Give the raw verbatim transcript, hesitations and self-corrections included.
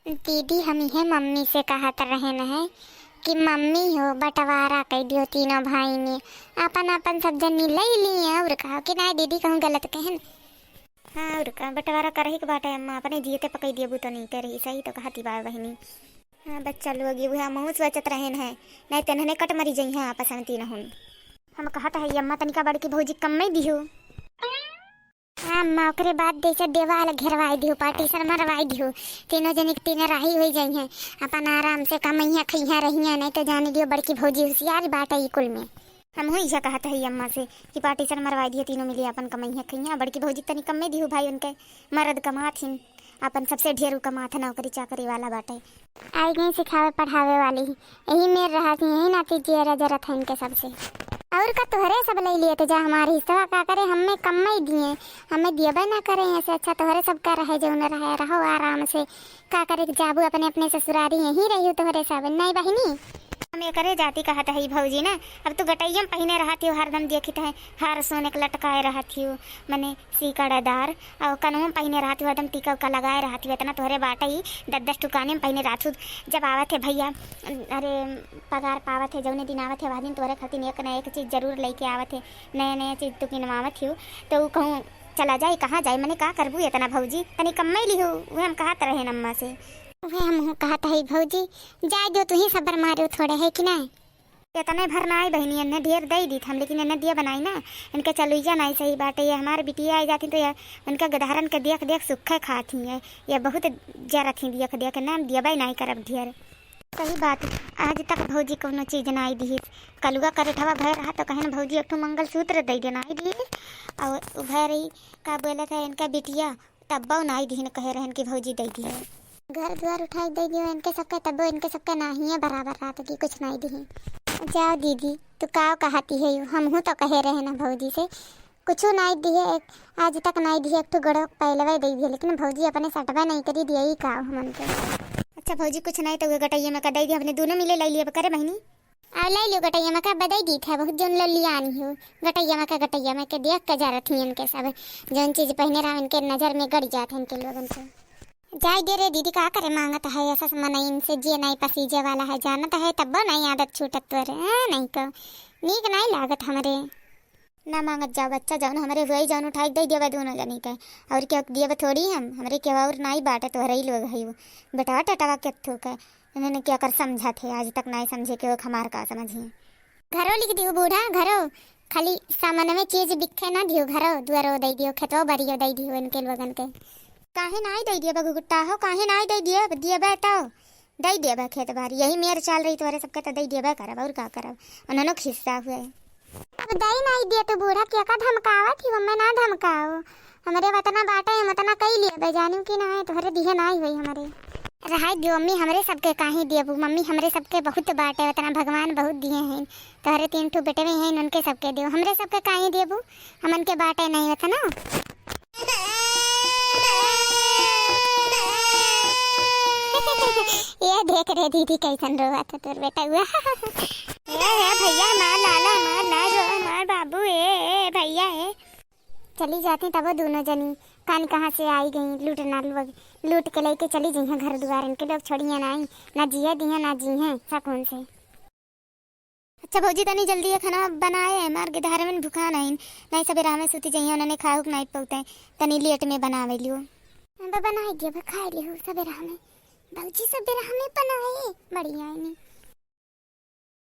दीदी, हम इहे मम्मी से कहत रहेन है कि मम्मी हो, बंटवारा कइ दियो तीनों भाई में, आपन आपन सब जनी लइ लिहे। और कहो कि नाहीं दीदी, कहूँ गलत कहेन। हाँ, और का, बंटवारा करही के बाटे अम्मा, अपने जियते पकइ दियबू तो नीके रही। सही तो कहती बा बहिनी। हाँ बच्चा लोग, ये वह हमहूँ सोचत रहेन है, नाहीं तो इन्हने कट मरी जइहें आपस में तीनहुन। हम कहत है अम्मा, तनिका बड़की भौजी कम्मे दिहो। हाँ अम्मा, ओकरे बाद जैसे देवाल घेरवाइ दिहो, partition मरवाइ दिहो, तीनों जनी के तीनों राही होइ जइहें, अपन आराम से कमइहें खइहें रहिहें। नाहीं तो जाने दियो, बड़की भौजी हुसियार बाटे ई कुल में। हमहूँ इहे कहत हई अम्मा से कि partition मरवाइ दिहे, तीनों मिली आपन कमइहें खइहें। बड़की भौजी तनी कम्मे दिहो भाई, उनके मरद कमात हिन, आपन सबसे ढेर उ कमात है, नौकरी चाकरी वाला बाटे। आइ गई सिखावे पढ़ावे वाली, यही मेर रहत ही, यही नाती जियरा जरत है इनके सबसे। और का, तोहरे सब लइ लिहे तो जा, हमार हिस्सा का करे, हमें कम्मे दिहे, हमें दियबे ना करे। ऐसे अच्छा तोहरे सब का रहे, जौन रहे, रहो आराम से। का करे के जाबू अपने अपने ससुरारी, यहीं रहियो तोहरे सब, नाहीं बहिनी? हम एकरे जाति कहत हई भौजी ना, अब तू गटइया में पहिने रहत हियो, हरदम देखित है हार सोने के लटकाए रहत हियो, मने सीकड़दार, और कनवा में पहिने रहत हियो, हरदम टीका उका लगाए रहत हियो, इतना तोहरे बाटे ही, दस दस ठो काने में पहिने रहत हियो। जब आवत है भइया, अरे पगार पावत है, जौने दिन आवत है, वह दिन तोहरे खातिर एक न एक चीज जरूर लइके आवत है, नया नया चीज तू किनवावत हियो, तो उ कहूँ चला जाए, कहाँ जाए, मने का करबू इतना भौजी, तनी कम्मे लिहो, उहे हम कहत रहेन अम्मा से। उहे हमहूँ कहत हई भौजी, जाए दो, तुहीं सबर मारो थोड़े, है कि नाहीं? इतने भर नाहीं बहिनी, इन्हें ढेर दइ दीत हम, लेकिन इन्हें दिया बनाई ना, इनके चलुइया नाहीं सही बाटे। ये हमार बिटिया आइ जाती तो ये उनके गदहरन के देख देख सुखे खात ही है, ये बहुत जरत ही देख देख, ना हम दियबे नाहीं करब ढेर। सही बात, आज तक भौजी कौनो चीज नाहीं दिहिस। कलुआ करेठवा भय रहा तो कहेन भौजी एक ठो मंगलसूत्र दइ दे, नाहीं दिहिस। और उ भय रही, का बोलत है इनका बिटिया, तब्बो नाहीं दिहिन, कहे रहेन कि भौजी दइ दिहे। घर दुआर उठाइ दइ दियो इनके सबके, तब्बो इनके सबके नाहिए बराबर रहत कि कुछ नाहीं दिहिन। जाओ दीदी, तू का कहती है यू, हमहूँ तो कहे रहेन भौजी से, कुछु नाहीं दिहे, एक, आज तक नाहीं दिहे, एक ठो गोड़वा के पैलवा दइ दिहे, लेकिन भौजी अपने सटबे नाहीं करी, दिहे ही का हमन के। अच्छा भौजी, कुछ नाहीं तो उहे गटइया में का दइ दिहे, अपने दूनो मिले लइ लिहे करे बहिनी। आ लइ लियो गटइया में का, बदइ दीत है, बहुत जौन ललियान ही हो, गटइया में का, गटइया में के देख के जरत ही इनके सब, जौन चीज पहिने रहा इनके नजर में गड़ जात है इनके लोगन के। जाए दे रे दीदी, का करे मांगत है ऐसा मनइन से, जे नाहीं पसीजे वाला है, जानत है तब्बो नाहीं आदत छूटत तोरे, हाँ, नाहीं को नीक नाहीं लागत हमरे। ना मांगत जाओ बच्चा, जौन हमरे हुआई जौन उठाइ के दइ दियबे दूनो जनी के, और केहू के दियबे थोड़ी हम, हमरे केहू और नाई बाटे, तोहरे ही लोग हई वो। बेटवा टेटवा के थूक है, इन्हें के अकर समझत है, आज तक नाई समझे केहू के हमार का समझी। घरो लिख दियो बूढ़ा, घरो, खाली सामान में चीज बिखे ना दियो, घरो दुआरो दइ दियो, खेतवा बारियो दइ दियो इनके लोगन के। काहे नाई दइ दियबे घुघुट्टा हो, काहे नाई दइ दियबे, दियबे तो दइ देबे खेत बारी, यही मेर चाल रही तोहरे सबके, तो दइ देबे करब, और का करब, उन्हनो खिस्सा हुए। अब दइ नाहीं दे तो बूढ़ा के का धमकावत ही, हमें ना धमकाओ, हमरे वतना बाटे, हम वतना कइ लेबे, जानियो कि नाहीं, तोहरे दिहे नाहीं होई हमरे। रहाई दियो मम्मी, हमरे सबके काहे देबू मम्मी, हमरे सबके बहुत बाटे, वतना भगवान बहुत दिहे हैं, तोहरे तीन ठो बेटवे हैं, उनके सबके दियो, हमरे सबके काहे देबू, हमन के बाटे नाहीं वतना। ये देख रे दीदी, कैसन रोवत है तोर बेटा हुआ। ए, ए, भैया, हमार लाला, हमार लाल, हमार बाबू, ए, ए, भैया, ए। चली जाती तबो दूनो जनी, कान कहाँ से आई गई, लूट ना लोग, लूट के लइके चली जइहें घर दुआर, इनके लोग छोड़िए नाहीं, ना जिए दिहे, ना जीहें सकून से। अच्छा भौजी, तनी जल्दी ये खाना बनाए, हमार गिधारे में भुखान आइन, नाहीं सबेरा में सूती जइहें, उन्हने खाए हुक नाहीं पौते, तनी लेट में बनावे लियो। अब बनाए दियो, अब खाए लियो सबेरा में। भौजी सबेरा में बनाए, बढ़िया है नी।